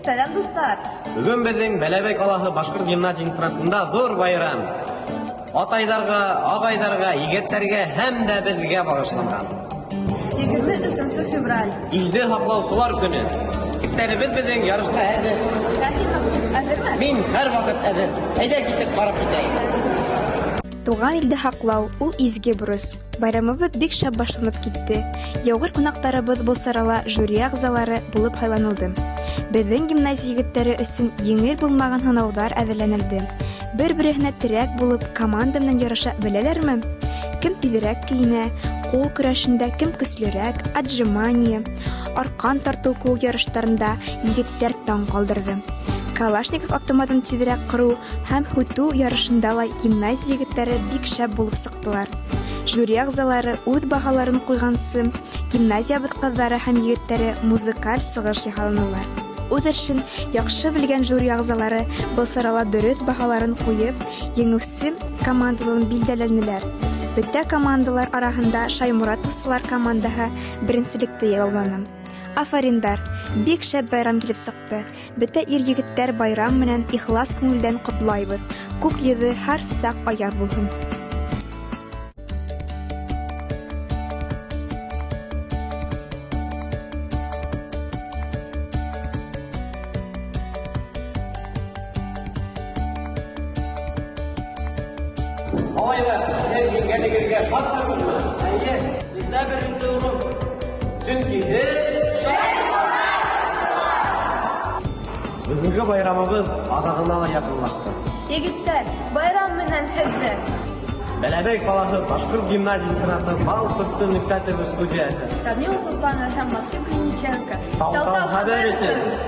Сәләм, дуҫтар! Бөгөн беҙҙең Бәләбәй ҡалаһы башҡорт гимназия интернатында ҙур байрам. Атайҙарға, ағайҙарға, егеттәргә һәм дә беҙгә бағышланған. 23 февраль. Илде һаҡлаусылар көнө. Егеттәребеҙ беҙҙең ярышҡа әҙер. Ә һин, әҙерме? Мин һәр ваҡыт әҙер. Әйҙә китеп барып китәйек. Туған илде һаҡлау ул изге бурыс. Байрамыбыҙ бик шәп башланып китте. Яугир ҡунаҡтарыбыҙ был сарала жюри ағзалары булып һайланылды. Беҙҙең гимназия егеттәре өсөн еңел булмаған һынауҙар әҙерләнелде. Бер-береһенә терәк булып, команда менән ярыша беләләрме? Кем тиҙерәк кейенә, ҡул көрәшендә кем көслөрәк, отжимание, арҡан тартыу кеүек ярыштарында егеттәр таң ҡалдырҙы. Калашников автоматын тиҙерәк ҡороу һәм һүтеү ярышында ла гимназия егеттәре бик шәп булып сыҡтылар. Жюри ағзалары үҙ баһаларын ҡуйғансы, гимназиябыҙ ҡыҙҙары һәм егеттәре музыкаль сығыш яһаланылар. Үҙ эшен яҡшы белгән жюри ағзалары был сарала дөрөҫ баһаларын ҡуйып, еңеүсе командаларын билдәләнеләр. Бөтә командалар араһында Шаймуратовсылар командаһы беренселекте яуланы. Афариндар! Бик шәп байрам килеп сыҡты. Бөтә ир-егеттәр байрам менән ихлас күңелдән ҡотлайбыҙ. Күк йөҙө һәр саҡ аяҙ булһын. Малайлар, һеҙ еңгәнегеҙгә шатһығыҙмы? Эйе, беҙҙә беренсе урын. Сөнки һеҙ Бөгөнгө байрамыбыҙ аҙағына ла яҡынлашты. Егеттәр, байрам менән һеҙҙе! Бәләбәй ҡалаһы башҡорт гимназия интернаты Бал ҡорто нөктә ТВ студияһы. Камила Солтанова һәм Максим Клиниченко. Тау-тау хәбәр өсөн!